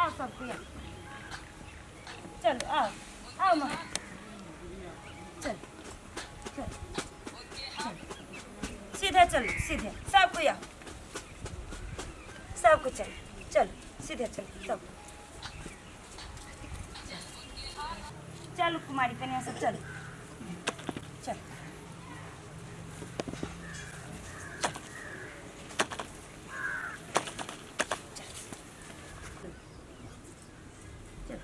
आओ सब कोई आओ। चलो आओ आओ माँ चल चल चल सीधे चलो सीधे सब कोई आओ सब कोई चल चल सीधे चलो सब चलो कुमारी कन्या सब चलो चल चल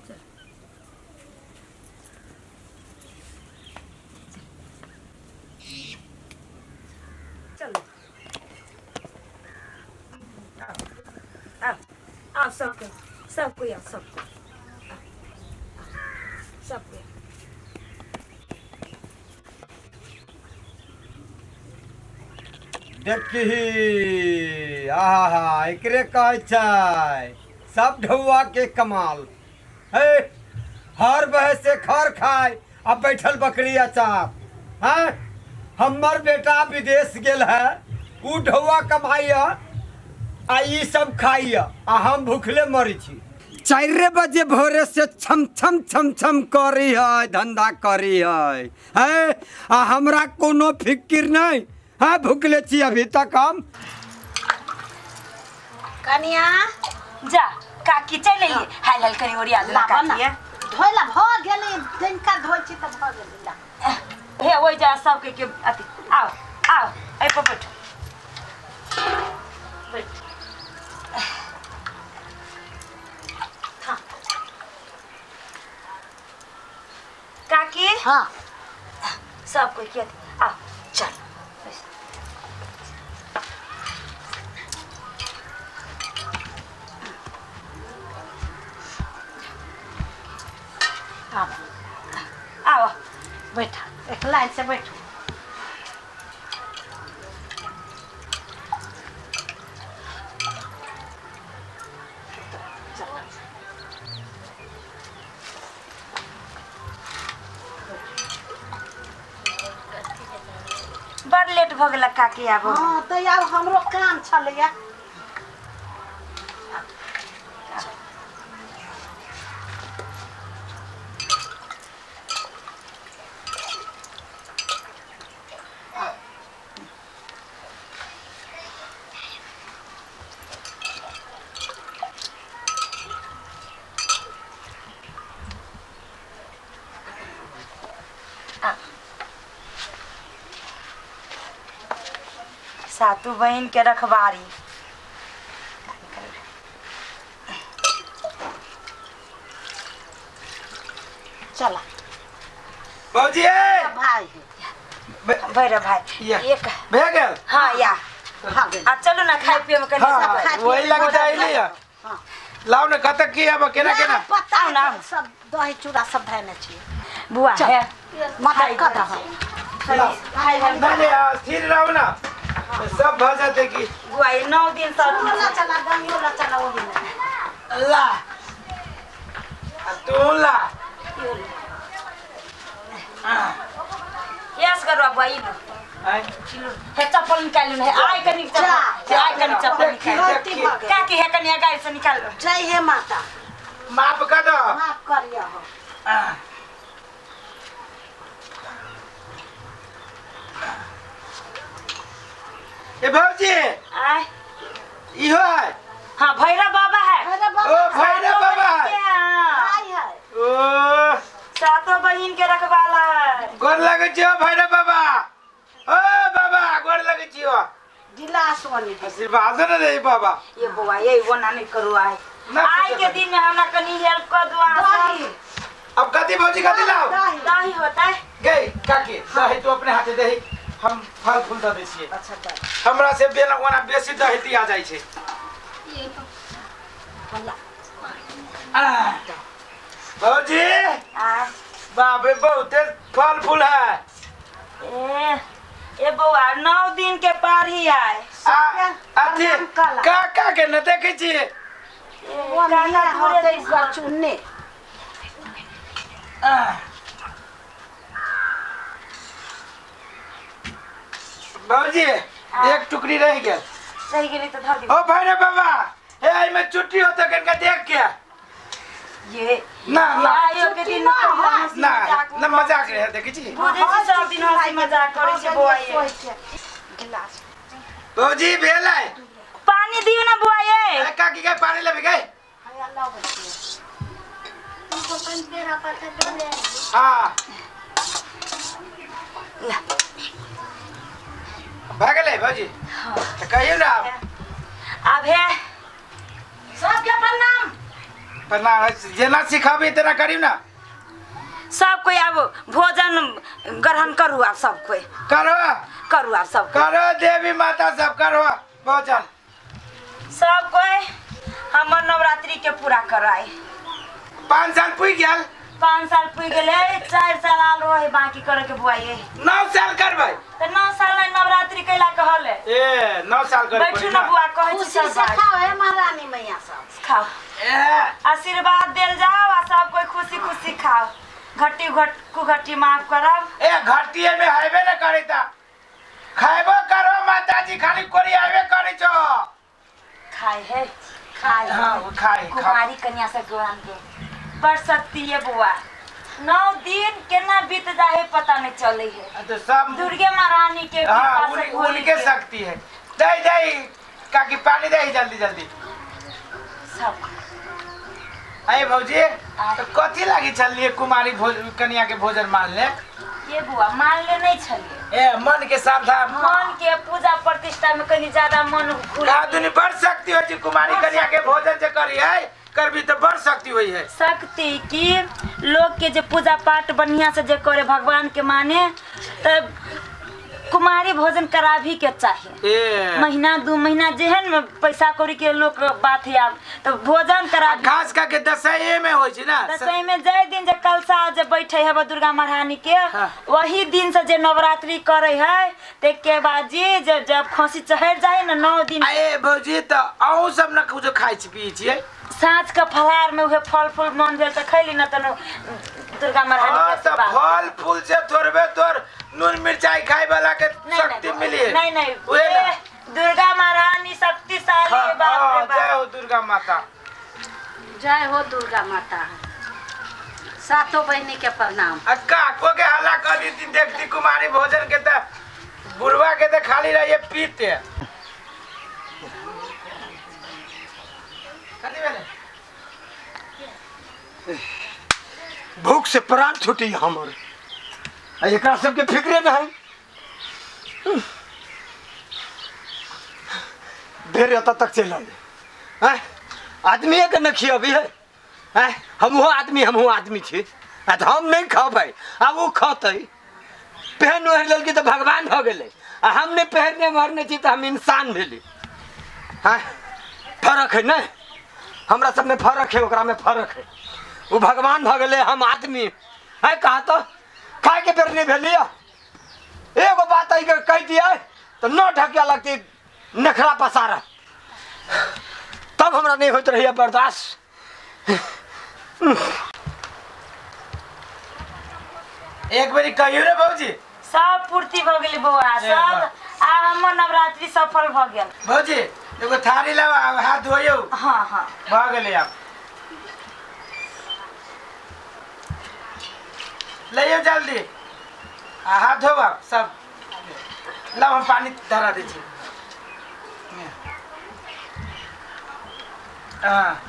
चल चलो आओ आओ सबको सबको आओ सबको आओ, सबको आओ। देखही आहा एकरे कहै छै सब ढौआ के कमाल हे हर बहे से खर खाय आ बैठल बकरी अचार हैं हमर बेटा विदेश गेल है उ ढौआ कमाइया आ ई सब खाइया आ हम भूखले मरी छी 4 बजे भोरे से छम छम छम छम करी है धंधा करी है है आ हमरा कोनो फिक्र नहीं है भूखले छी अभी तक हम। कनिया जा काकी चल अइए हाल हाल करी ओरिया देला लाबऽ काकी ना। ये। धोइला भऽ गेलै दिनका धोइ छी तऽ भऽ गेलै ला। हे ओहि जा सब के के अथी आओ आओ एहि पर बैठो बैठ हाँ। काकी हाँ सब कोई के अथी आओ चल आब आओ बैठा एक लाइन से बैठू। बड़ लेट भऽ गेल काकी आब। हाँ तऽ आब हमरो काम छलैया। सातु बहन के रखबारी चला बाबूजी भाई भैरव भाई या। एक भए गेल। हाँ या भऽ गेल। आ चलू ना खाय पिए में कनी हाँ, सब खाय पिए वही लग जाइली है। हाँ। लाओ ना कतक की अब केना केना ना, पता आउ ना। सब दही चूड़ा सब धैने छियै। बुआ चल। है मदद कऽ दहऽ। खाय नहीं नहीं आ, स्थिर रहो ना सब भ जाते की बुआ ये 9 दिन से ला चला दहियो ला चला ओही में। ला आ तू ला यस करवा बुआ ई लो। आय, हे चप्पल निकाल लो है आइ कनी चप्पल हे आइ कनी चप्पल देखी, निकाल देखी। गलती भऽ गेल। काकी हे कनी गाड़ी से निकाल लो। जय हे माता माफ कर दो। माफ करियऽ हो। ए भौजी आय इहो है। हाँ भैरव बाबा है। अरे ओ बाबा भैरव बाबा है। हाँ, भाई है। ओ सातों बहन के रखवाला है। गोर लगै छियो भैरव बाबा। ओ बाबा गोर लगै छियो। गिलास ओनी आशीर्वाद ने दे बाबा। ये बउआ ये वो ना नहीं करू आय ना आइ पूछो के दिन में हमरा कनी हेल्प कर दो अहाँ दही सब। अब कथी भौजी कथी लाओ दही दही होता है। गई काकी दही तू अपने हाथे दही हम फल फूल दऽ दै छियै। अच्छा दही हमरा से बेना ओना बेसी दही दिया जाइ छै। ला। भौजी आय बाप रे बहुते फल फूल है। ए ए बउआ 9 दिन के पार ही आए। आ अथी प्रणाम कला। काका के न देखै छियै। ओ मिया होतै गचुन्ने। भौजी एक टुकड़ी रह गेल। रहि गेलै तऽ धऽ दियौ। ओ भैरव बाबा हे एहि में चुट्टी होते कनका देख के ये ना ना आयो के दिन हंसी ना मजाक ना मजाक रहे देखै छी। बुझै छी सब दिन हंसी मजाक करै छै बौआ ये। गिलास भौजी भेलै। पानी दियौ ना बौआ ये। ए काकी के पानी लेबे गई। हैया लबै छियै। तुमको कन बेरा पता चले। हां भऽ गेलै भौजी। हाँ। तऽ कहियौ ने आब। आब हे सबके प्रणाम। प्रणाम। जेना सिखाबी तेना करियौ ना। सब कोई आब भोजन ग्रहण करू, आब सब कोई करो करू, आब सब कोई करो देवी माता सब करो भोजन। सब कोई हमर नवरात्रि के पूरा कराए। 5 साल पुरि गेल। 5 साल पुरि गेलै, 4 साल आल रहे बाकी करे के बुआ ये। 9 साल करबै तऽ 9 साल नहि नवरात्रि कैला कहले। ए 9 साल करे बैठू ना बुआ, कहै छी खुशी सब से बात। खाओ हे महारानी मैया सब खाओ। ए आशीर्वाद देल जाओ आ सब कोई खुशी खुशी खाओ। घटी घट कुघटी माफ करब। ए घटिए में हेबे न करे ता खाइबो करो माताजी, खाली कोरी आबे करे छो। खाए है खाए। हां वो खाए। कुमारी कन्या से गोरान के बड़ शक्ति है बुआ। 9 दिन केना बीत जाए पता नहीं चले है। तो सब दुर्गे महारानी के हां कृपा से होली उनके के शक्ति है। दे दे काकी पानी दे जल्दी जल्दी सब। अरे भौजी तो कथी लागी चलिए कुमारी भोज कन्या के भोजन मान ले। ये बुआ मान ले नहीं चलिए। ए मन के सावधान, मन के पूजा प्रतिष्ठा में कहीं ज्यादा मन खुला का दुनी बड़ शक्ति हो जी। कुमारी कन्या के भोजन जे करी है करबी तो बड़ शक्ति होई है। शक्ति की लोग के जे पूजा पाठ बढ़िया से जे करे भगवान के माने तब कुमारी भोजन कराभी के चाहिए। ए महीना 2 महीना जेहन में पैसा कौड़ी के लोग बात है आब तो भोजन करा। खास करके दसैं में होई छै ना। दसैं में जाय दिन जे कलशा जे बैठे है दुर्गा महारानी के हाँ। वही दिन से जे नवरात्रि करे है ते के बाद जी जब खसी चढ़ जाए ना 9 दिन। अरे भौजी तो अहूँ सब न कुछ खाइ छी पी छियै। साँझ के फलहार में उहे फल फूल मन भेल त खैली न त दुर्गा महारानी के तो फल फूल से थोड़बे तोर नून मिरचाई खाए वाला के शक्ति मिली है। नहीं नहीं उहे ना। दुर्गा महारानी शक्तिशाली है, बाप रे बाप। जय हो दुर्गा माता। जय हो दुर्गा माता। सातों बहनी के प्रणाम। अक्का को के हल्ला कर दी देखती कुमारी भोजन के त बुढ़वा के त खाली रहिए पीते। कथी भेलै? भूख से प्राण छूटी हमर, आ एकरा सबके फिक्रे नहीं। देर एतऽ तक चलि रहलै। आदमी के न खियबी है। हमहूँ आदमी, हमहूँ आदमी छी, आ तऽ हम नहीं खबै आ ओ खतै। पहन ओढ़ि लेलकै तऽ भगवान भऽ गेलै, आ हम नहि पहिरने ओढ़ने छी तऽ हम इंसान भेली। हाँ फरक है नहीं, हमरा सबमे फरक है, ओकरामे फरक है। वो भगवान भऽ गेलै, हम आदमी है। कहा तो खायके बेर नहीं भेलियै। एगो बात एहिके कहि दियै तऽ 9 ढकिया लगतै नखरा पसारा, तब हमरा नहीं होइत रहैए बर्दाश्त। एक बेरी कहियो रे भौजी। सब पूर्ति भऽ गेलै बौआ सब, आ हमर नवरात्रि सफल भऽ गेल। भौजी एगो थारी लाउ, हाथ धोइयौ। हाँ हाँ भऽ गेलै। आब लइयौ जल्दी आ हाथ धोब आब सब। लाउ हम पानी धरा दै छी। हाँ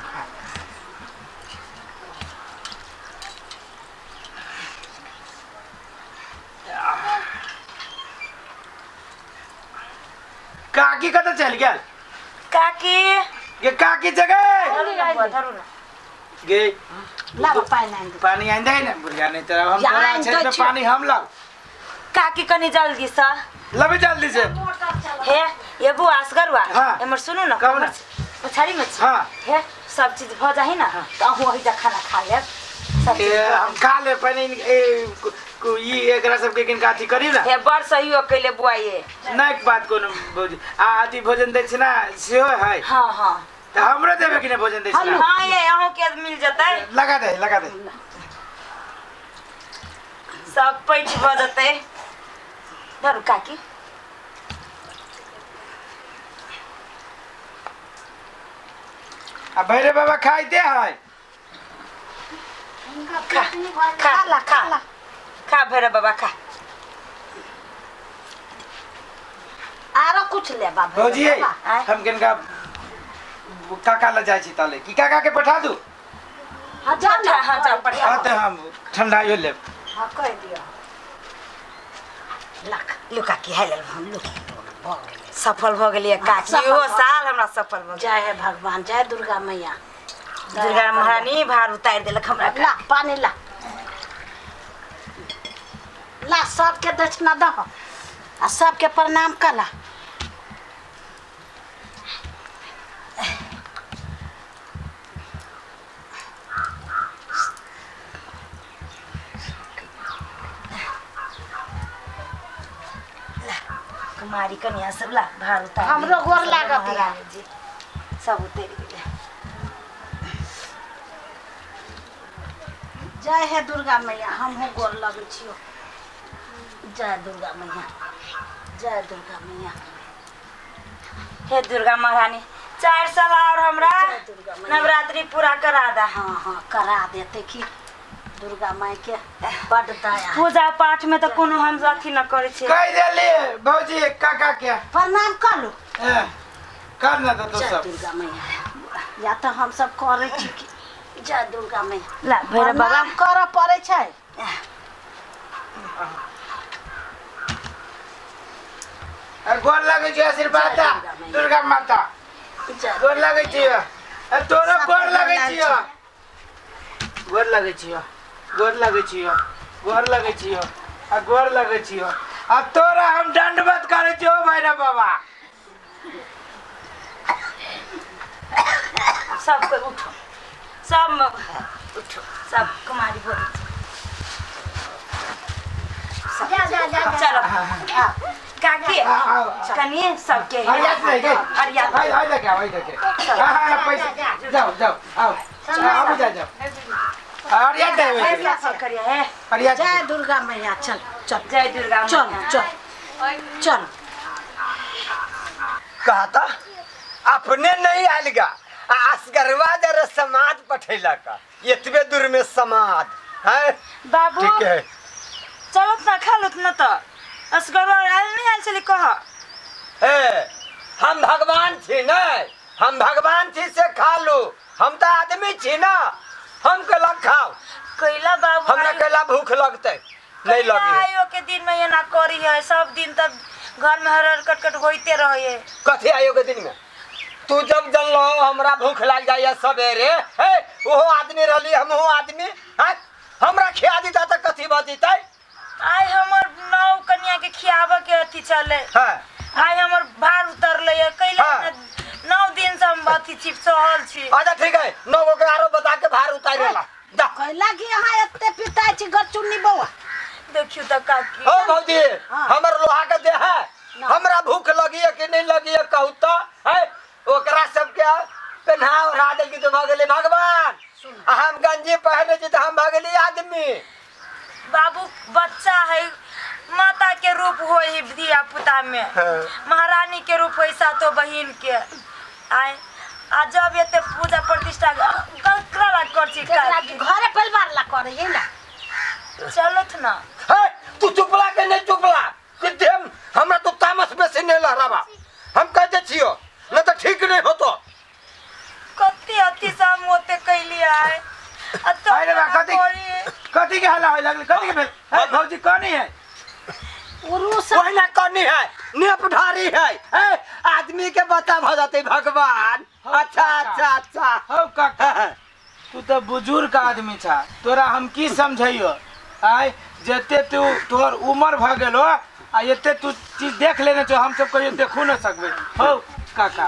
काकी कतऽ चलि गेल? काकी गे काकी जगह धरू ना गे। लाओ पानी आनि दे। पानी आनि दे ने बुढ़िया, नहीं तो हम तोरा छै तो पानी हम लाओ। काकी कनी जल्दी से लबे जल्दी से। हे ये बुआ असगरवा हाँ। एमर सुनू ना, कहू ना। पछाड़ी में छी। हाँ। हे सब चीज भ जाही ना त अहूँ ओहि जा खाना खा लेब। सब चीज हम खा ले पहले ई एकरा सबके किनका अथी करी ना। हे बड़ सहयोग कैले बुआ ये। नहीं बात कोनो भौजी आ अथी भोजन दै छै ना सेहो है। हाँ हाँ त हमरो देबे कि ने भोजन दै छै ना? हाँ ये अहूँ के मिल जतै। लगा दे लगा दे सब पैठ भ जतै। धरू काकी। आ भैरव बाबा खाइते है। खा खा ला खा ला। खा भैरव बाबा खा। आरो कुछ ले बा भैरव भौजी बाबा। आय। हम किनका काका ल जाइ छी ताले की काका के पठा दू? हाँ जाओ ना। हाँ, जाओ, पठा। हाँ तऽ हम ठंडाइयो लेब। हाँ कह दियो लख। लू काकी है लेल हम लू। भऽ गेलै। सफल भऽ गेलियै काकी। सफल इहो भऽ साल हमरा सफल भऽ गेल। जय हे भगवान, जय दुर्गा मैया। दुर्गा महारानी भार उतारि देलक हमरा। ला पानी ला ला, सबके दक्षिणा दह आ सबके प्रणाम कला। कुमारी कन्या सब ला भार उतार। हमरो गोर लागत या। महारानी जी सब उतरि गेलै। जय हे दुर्गा मैया, हमहूँ गोर लगै छियौ। जय दुर्गा मैया, जय दुर्गा मैया। हे दुर्गा महारानी 4 साल और हमरा जय दुर्गा मैया। नवरात्रि पूरा करा दा। हाँ हाँ करा देते की दुर्गा माई के बड दया। पूजा पाठ में तो कोनो हम अथी न करै छियै। कहि देलियै भौजी काका के। प्रणाम कर लो। ए, कर ना तो जय सब। दुर्गा मैया, या तऽ हम सब करै छी कि जय दुर्गा मैया। ला भैरव बाबा प्रणाम करऽ पड़ै छै। अरे गोर लगै छी आशीर्वाद दा दुर्गा माता। जय गोर लगै छी। अरे तोरो गोर लगै छी। गोर लगै छी, गोर लगै छी, गोर लगै छी, आ गोर लगै छी। आ तोरा हम दंडवत करै छी ओ भैरव बाबा। सब कोई उठो, सब उठो, सब कुमारी बोलै छै। जा जा जा जा। चलो काकी कनिए सबके अरियात नहीं गई। अरियात। आई आई लेके आओ, आई लेके। हाँ हाँ पैसा जाओ जाओ आओ आओ जा जाओ। अरियात नहीं ऐसा करिए है। अरियात। जय दुर्गा मैया। चल चल जय दुर्गा चल मैया। चल चल। कहता अपने नहीं आयल गा आ असगरवा जरा समाज पठैला का एतबे दूर में समाज है। बाबू ठीक है चलो ना खा लो ना तो असगरवा आयल नहीं आयल चली कह। ए हम भगवान छी नहीं, हम भगवान छी से खा लो, हम तो आदमी छी ना, हम कैला खाओ? कैला बाबू हमरा कैला भूख लगते नहीं लगी। आयो के दिन में ये ना करी है, सब दिन तक घर में हर हर कटकट होते रहे। कथी आयो के दिन में? तू जब जनलो हमरा भूख लाग जाइए सवेरे है, ओहो आदमी रहली हमहू आदमी है, हमरा खिया दीता त कथी बजीतै? आइ हमर नौ कन्या के खियाबे के अथी चले। हाँ। आइ हमर भार उतरले है कैला। हाँ। 9 दिन से हम अथी छी सहल छी। अच्छा ठीक है, 9 गो के आरो बता के भार उतारे ला जा। कैला कि अहाँ एते पिताइ छी गरचुन्नी बौआ? देखियो त काकी। हो भौजी। हाँ। हमर लोहा के देह है, हमरा भूख लगी है कि नहीं लगी है कहू त है? ओकरा सबके पेन्हा ओढ़ा देलकी तो भऽ गेलै भगवान, आ हम गंजी पहिरने छी तऽ हम भऽ गेली आदमी। बाबू बच्चा है, माता के रूप होय है धिया पुता में। हाँ। महारानी के रूप होय सातो बहिन के। आय आ जब एते पूजा प्रतिष्ठा ककरा ला कर छी केकरा काकी? घरे परिवार ला करे है ना। चलत ना। हे तू चुपला के नहीं चुपला कि देम हमरा तो तामस बेसी नहीं लहरावा, हम कह दे छियो न तो ठीक नहीं होतो। कते अथी से हम ओते कैली आय। आ तो अरे बा कथी करी। कथी के हल्ला होय लागल? कथी के भेल? हे भौजी कनी है? उरुस ओहिना कनी है, नेपधारी है, हे आदमी के बता भ जाते भगवान। अच्छा अच्छा अच्छा। हौ काका तू तो बुजुर्ग आदमी छा, तोरा हम की समझैयो? आय जते तू तोहर उम्र भ गेलो आ एते तू चीज देख लेने छो, हम सब कहियो देखू न सकबे। हौ काका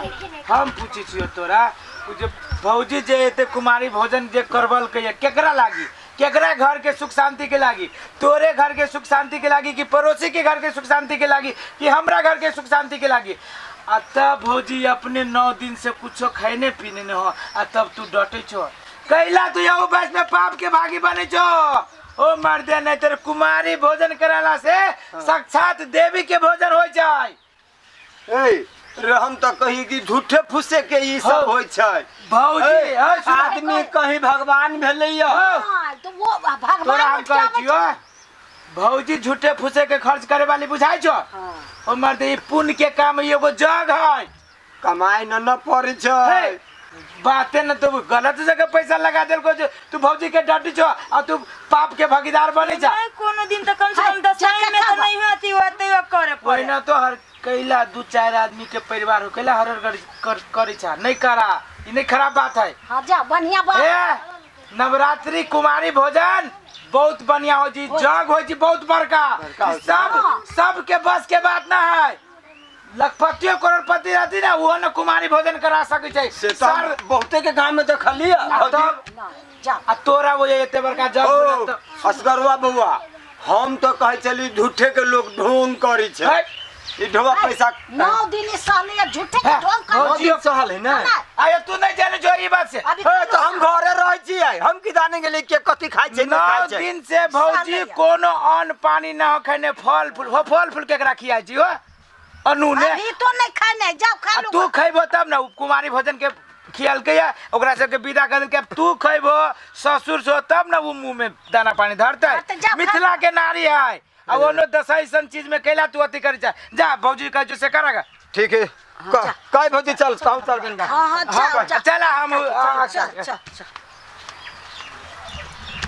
हम पूछै छियो तोरा, उ जे भौजी जे एते कुमारी भोजन जे करबल के केकरा लागी? केकरा घर के सुख शांति के लागी? तोरे घर के सुख शांति के लागी कि पड़ोसी के घर के सुख शांति के लागी कि हमरा घर के सुख शांति के लागी? आ तब भौजी अपने 9 दिन से कुछो खैने पीने न हो आ तब तू डटे छो कैला? तू यहू बस में पाप के भागी बने छो ओ मर्दे, नहीं तेरे कुमारी भोजन कराला से साक्षात देवी के भोजन हो जाए। ए रे हम तऽ कही कि झूठे फूसे के ई सब हौ। होइ छै। भौजी ए, ए, सुन। आदमी कहीं भगवान भेलैया। हाँ, तो वो भगवान तोरा हम कहै उठकाबै छियो, भौजी झूठे फूसे के खर्च करे वाली बुझाइ छो? हाँ। ओ मर्द, ई पुण्य के काम, ई एगो जग है। कमाइ न न पड़ै छै। हे, बाते न, तू गलत जगह पैसा लगा देलको जे तू भौजी के डांटी छो आ तू पाप के भागीदार बनै छा। नहीं, कोनो दिन तो कम से हाय, कम दसवीं में तो चखा नहीं होती होती वो करे पड़े। ओहिना तो हर कैला दू चार आदमी के परिवार हो कैला हर हर कर, कर, करै छा, नहीं करा, ई नहीं, खराब बात है। हाँ, जा, बढ़िया बात। ए, नवरात्रि कुमारी भोजन बहुत बढ़िया हो जी, जग हो जी बहुत बड़का। बड़का हो। सब सबके बस के बात ना है। लखपतियो करोड़पति रहती ना, वो न कुमारी भोजन करा सकै छै। से तऽ सर हम बहुते के गाम में देखलियै। आ तब नहीं, जा। आ तोरा वो एते बड़का जग ओ बोलत तऽ- असगरवा बौआ, हम तऽ कहै छली झूठे के लोग ढोंग करै छै। है, ई ढोआ पैसा 9 दिन ई सहले आ झूठे के हाँ, ढोंग कर। नौ दिन सहल है ने? आये, तू नहीं जाने जो ई बात से। अभी ए, तऽ हम घरे रहै छियै, हम की जाने गेलियै के कथी खाइ छै, नहि 9 खाइ छै। दिन से भौजी सहलैया। कोनो अन्न पानी ना हो खैने, फल फूल हो, फल फूल केकरा खियाइ छी हो अनूने। अभी तो नहीं खाने, जाओ खा आ लो। तू खैबो तब ने। उ कुमारी भोजन के खियालकै या ओकरा सबके विदा कर देलकै। अब तू खैबो ससुर से तब ने उ मुंह में दाना पानी धरतै। हाँ, तऽ जा, खा। मिथिला के नारी है आ ओनो दसई सन चीज में कैला तू अथी करी जा। जा, भौजी कहै छौ से करग। ठीक है, जा। कह भौजी, चल तहु चल गंगा। हाँ हाँ, जाओ जा। चल हम चल चल चल।